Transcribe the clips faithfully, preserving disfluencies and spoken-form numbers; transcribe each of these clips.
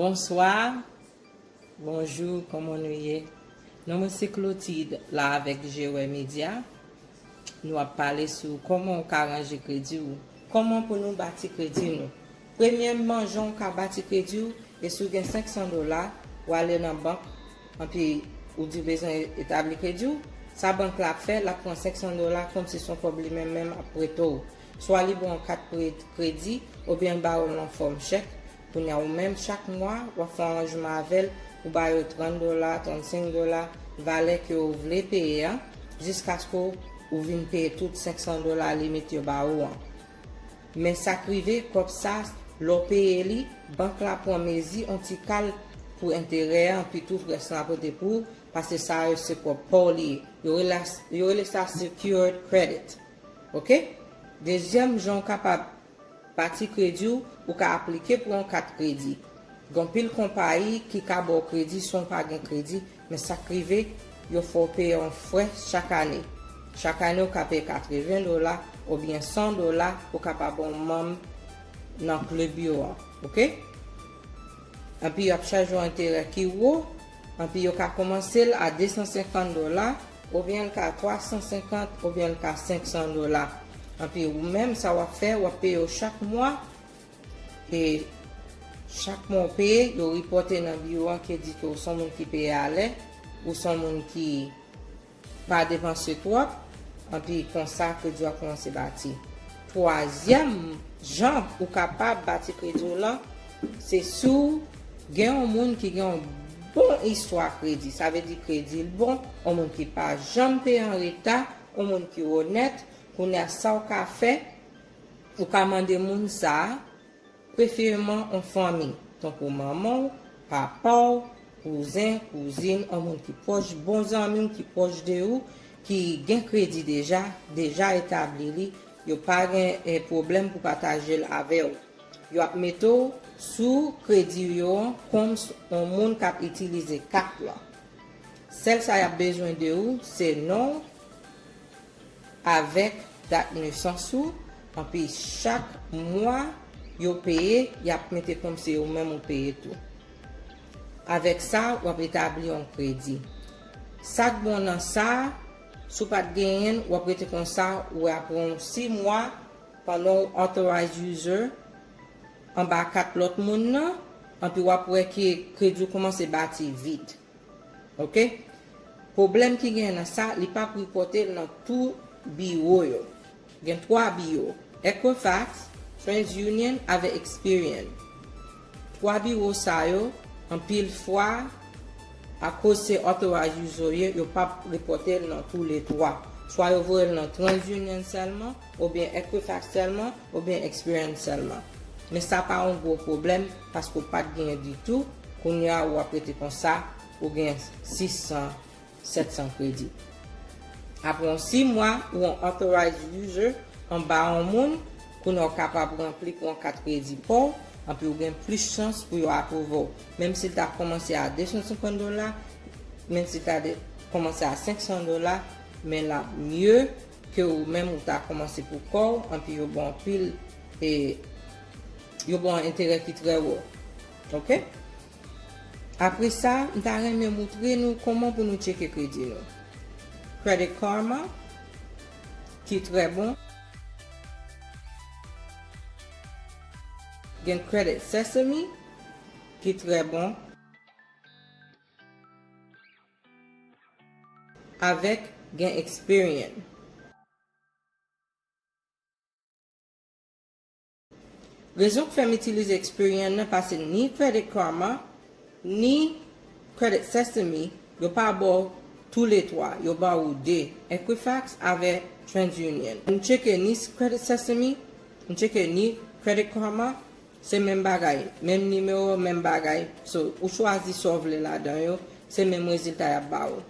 Bonswa, bonjou, kòman nou ye? Non mwen se Clotilde, la avèk Jewè Media. Nou ap pale sou kòman ou ka ranje kredi w, kòman pou nou bati kredi nou. Premyèman, jan w ka bati kredi w, e si w gen senk san dola, w ale nan bank, anpi ou di w bezwen etabli kredi w, sa bank la ap fè, l ap pran senk san dola kòmsi se yon kòb li menm menm ap prete w. Swa li ba w yon kat pre-, kredi, oubyen l ba w l nan fòm chèk. Kounye a, ou menm, chak mwa, w ap fè yon aranjman avè l, ou ba yo trant dola, trannsenk dola, valè ke w vle peye a, jiskaske w vin peye tout senk san dola limit yo ba ou an. Men sa k rive, kòb sa, lè w peye li, bank la pran mezi, yon ti kal pou enterè a, anpi tout rès lan ap rete pou ou, paske sa yo se kòb pa w li ye. Yo rele, yo rele sa secured credit. Oke? Dezyèm jan w kapab bati kredi w, ou ka aplike pou yon kat kredi. Gen anpil konpayi ki ka ba w kredi san w pa gen kredi, men sa k rive, yo fè w peye yon frè chak ane. Chak ane, ou ka peye katreven dola oubyen san dola pou w kapab yon manm nan klèb yo an. Oke? Anpi y ap chaje w enterè ki wo, anpi yo ka kòmanse l a de san senkant dola, oubyen l ka twa san senkant, oubyen l ka senk san dola. Anpi ou menm, sa w ap fè, w ap peye yo chak mwa, e chak mwa w peye, yo ripòte nan biwo an ki di ke w se yon moun ki peye alè, ou se yon moun ki pa depanse twòp, anpi konsa kredi w ap kòmanse bati. Twazyèm jan ou kapab bati kredi w lan, se si w gen yon moun ki gen yon bon istwa kredi. Sa vle di kredi l bon, yon moun ki pa janm peye an reta, yon moun ki onèt. Kounye a, sa w ka fè, ou ka mande moun sa a, prefereman yon fanmi, tankou manman w, papa w, kouzen, kouzin, yon moun ki pwòch, bon zanmi w ki pwòch de ou, ki gen kredi deja, deja etabli li, yo pa gen, eh, pwoblèm pou pataje l avè w. Yo ap mete w sou kredi yo an kòm s-, yon moun k ap itilize kat lan. Sèl sa y ap bezwen de ou, se non w, avèk dat nesans ou, anpi chak mwa yo peye, y ap mete kòmsi ou menm ou peye tou. Avèk sa, w ap etabli yon kredi. Sa k bon nan sa, si w pa t genyen l, w ap rete konsa, ou wè apre yon sis mwa, pandan w authorized user, anba kat lòt moun nan, anpi w ap wè ke kredi w kòmanse bati vit. Oke? Pwoblèm ki gen nan sa, li p ap ripòte l nan tou biwo yo. Gen twa biwo, Equifax, TransUnion avèk Experian. Twa biwo sa yo, anpil fwa, akoz se authorized user yo ye, yo p ap ripòte l nan tou le twa. Swa yo voye l nan TransUnion sèlman, oubyen Equifax sèlman, oubyen Experian sèlman. Men sa pa yon gwo pwoblèm, paske w pa t genyen ditou, kounye a w ap rete konsa, ou gen sis san, sèt san kredi. Apre yon sis mwa, ou yon authorized user anba yon moun, kounye a w kapab ranpli pou yon kat kredi pa w, anpi w gen plis chans pou yo apwouve w. Menm si l ta kòmanse a de san senkant dola, menm si l ta de-, kòmanse a senk san dola, men l ap mye ke ou menm ou ta kòmanse pou kò w, anpi yo ba w anpil, e, yo ba w enterè ki trè wo. Oke? Apre sa, m ta renmen moutre nou kòman pou nou tcheke kredi nou. Credit Karma, ki trè bon. Gen Credit Sesame, ki trè bon. Avèk gen Experian. Rezon k fè m itilize Experian nan, paske ni Credit Karma, ni Credit Sesame, yo pa ba w tou le twa, yo ba ou de, Equifax avè TransUnion. M tcheke ni Credit Sesame, m tcheke ni Credit Karma, se menm bagay, menm nimewo, menm bagay. So, ou chwazi sa w vle ladan yo, se menm rezilta y ap ba ou.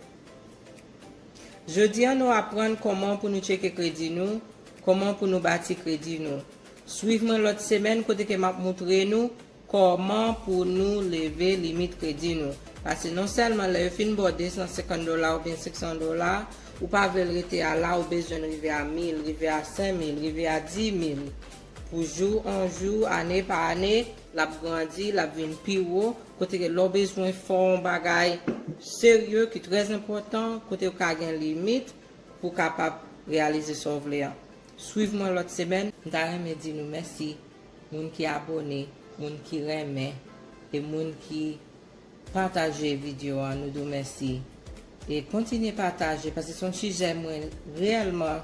Jodi a, nou aprann kòman pou nou tcheke kredi nou, kòman pou nou bati kredi nou. Swiv mwen lòt semèn kote ke m ap moutre nou kòman pou nou leve limit kredi nou. Paske non sèlman lè yo fin ba w de san senkant dola oubyen senk san dola, ou pa vle l rete a la, ou bezwen l rive a mil, rive a senk mil, rive a dis mil. Pou jou an jou, ane pa ane, l ap grandi, l ap vin pi wo, kote ke lè w bezwen fè yon bagay serye ki trè enpòtan, kote w ka gen limit pou w kapab reyalize sa w vle an. Swiv mwen lòt semèn, m ta renmen di nou mèsi, moun ki abòne, moun ki renmen, e moun ki pataje videyo a, nou di w mèsi. E kontinye pataje, paske se yon sijè mwen reyèlman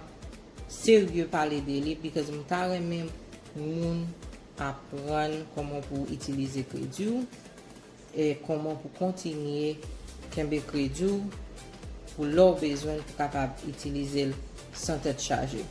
serye pale de li, because m ta renmen moun aprann kòman pou itilize kredi w, e kòman pou kontinye kenbe kredi w pou lè w bezwen l pou kapab itilize l san tèt chaje.